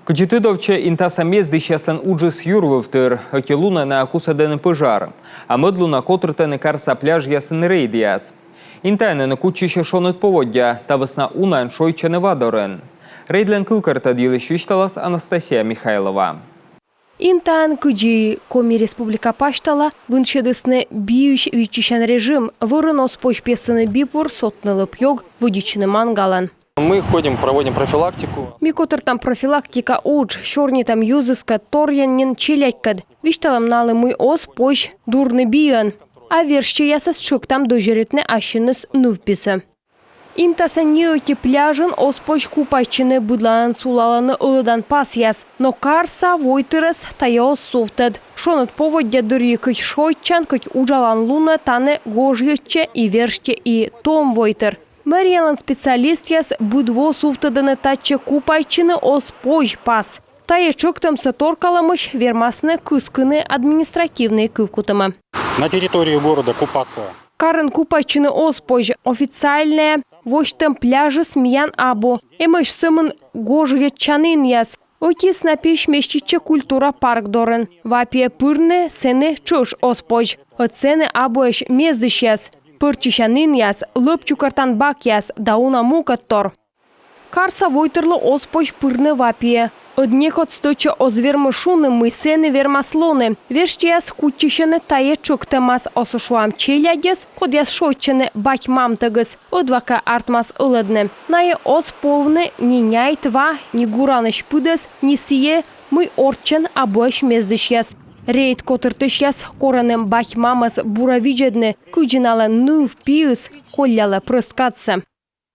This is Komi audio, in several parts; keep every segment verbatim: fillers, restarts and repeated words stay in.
Кыдзи тыдовтчӧ, Интаса мездысьяслӧн уджыс юр выв тыр. Ӧти лунӧ найӧ кусӧдӧны пӧжар, а мӧд лунӧ котыртӧны карса пляжъясын рейдъяс. Интаын ӧні кутчысьӧ шоныд поводдя, та вӧсна унаӧн шойччӧны вадорын. Рейдлӧн кывкӧртӧд йылысь висьталас Анастасия Михайлова. Интаын, кыдзи Коми Республика пасьтала, вынсьӧдісны биысь виччысян режим. Вӧрын оз позь песӧны би пур, сотны лӧп-ёг, вӧдитчыны мангалӧн. Мы ходим, проводим профилактику. Ми котыртам профилактика удж, сёрнитам йӧзыскӧд, торйӧн нин челядькӧд. Висьталам налы, мый оз позь дурны биӧн. А верстьӧясӧс тшӧктам дӧзьӧритны ассьыныс нывписӧ. Интаса ни ӧти пляжын оз позь купайтчыны, быдлаын сулалӧны ӧлӧдан пасъяс. Но карса войтырӧс тайӧ оз сувтӧд. Шоныд поводдя дырйи кӧть шойччан, кӧть уджалан лунӧ тані гожйӧдчӧ и верстьӧ, и том войтыр. Мэриялӧн специалистъяс быд во сувтӧдӧны татчӧ купайтчыны оз позь пас. Тайӧ тшӧктӧмсӧ торкалӧмысь вермасны кыскыны административнӧй кывкутӧмӧ. На территории города купаться. Карын купайтчыны оз позь. Официальнӧя восьтӧм пляжыс миян абу. Эмӧсь сӧмын гожйӧдчанінъяс. Ӧтиыс на пиысь меститчӧ культура парк дорын. Ва пиӧ пырны сэні тшӧтш оз позь. Ӧд сэні абуӧсь мездысьяс, пӧрччысянінъяс, лӧп чукӧртан бакъяс да уна мукӧдтор. Карса войтырлы оз позь пырны ва пиӧ. Ӧд некод стӧча оз вермы шуны, мый сэні вермас лоны. Верстьӧяс кутчысьӧны тайӧ тшӧктӧмас, оз шуам, челядьӧс, кодъяс шойччӧны бать-мамтӧгыс. Ӧдвакӧ артмас ӧлӧдны. Найӧ оз повны ни няйт ва, ни гуранысь пыдӧс, ни сійӧ, мый орччӧн абуӧсь мездысьяс. Рейд котыртысьяс корӧны бать-мамӧс бура видзӧдны, кыдзи налӧн ныв-пиыс коллялӧ прӧст кадсӧ.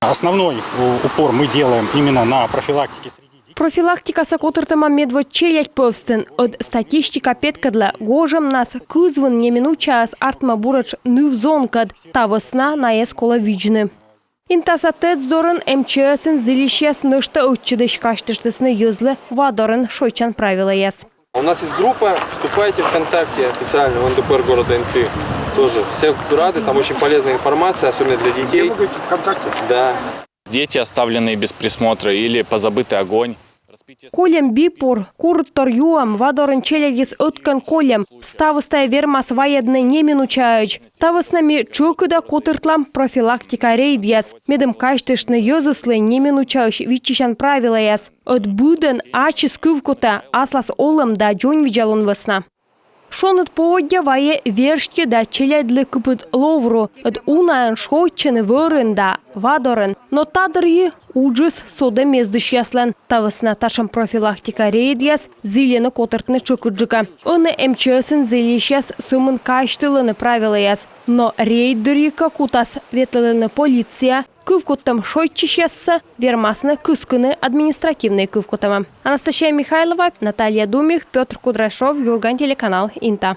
Основной у-, упор мы делаем именно на профилактике среди детей. Профилактикасӧ котыртӧма медводз челядь пӧвстын. Ӧд статистика петкӧдлӧ, гожӧмнас кызвын неминучаыс артмӧ буретш ныв-зонкӧд. Та вӧсна найӧс колӧ видзны. Интаса ТЭЦ дорын МЧС-ын зільысьяс нӧшта ӧтчыдысь казьтыштісны йӧзлы вадорын шойччан правилӧяс. У нас есть группа, вступайте ВКонтакте официально, в НДПР города Инты. Тоже все рады, там очень полезная информация, особенно для детей. Где вы говорите, ВКонтакте? Да. Дети, оставленные без присмотра, или позабытый огонь. Кольӧм би пур, курыдтор юӧм, вадорын челядьыс ӧткӧн кольӧм. Ставыс тайӧ вермас вайӧдны неминучаӧдз. Та вӧсна ми тшӧкыда котыртлам профилактика рейдъяс, медым казьтыштны йӧзыслы неминучаысь виччысян правилӧяс. Ӧд быдӧн ачыс кывкутӧ аслас олӧм да дзоньвидзалун вӧсна. Шоныд поводдя вайӧ верстьӧ да челядьлы кыпыд ловру. Ӧд унаӧн шойччӧны вӧрын да вадорын. Но та дырйи уджыс содӧ мездысьяслӧн. Та вӧсна татшӧм профилактика рейдъяс зільӧны котыртны тшӧкыдджыка. Ӧні МЧС-ын зільысьяс сӧмын казьтылӧны правилӧяс. Но рейд дырйи кӧ кутас ветлӧдлыны полиция, кывкуттӧм шойччысьяссӧ вермасны кыскыны административнӧй кывкутӧмӧ. Анастасия Михайлова, Наталья Думих, Пётр Кудряшов, «Юрган» телеканал, Инта.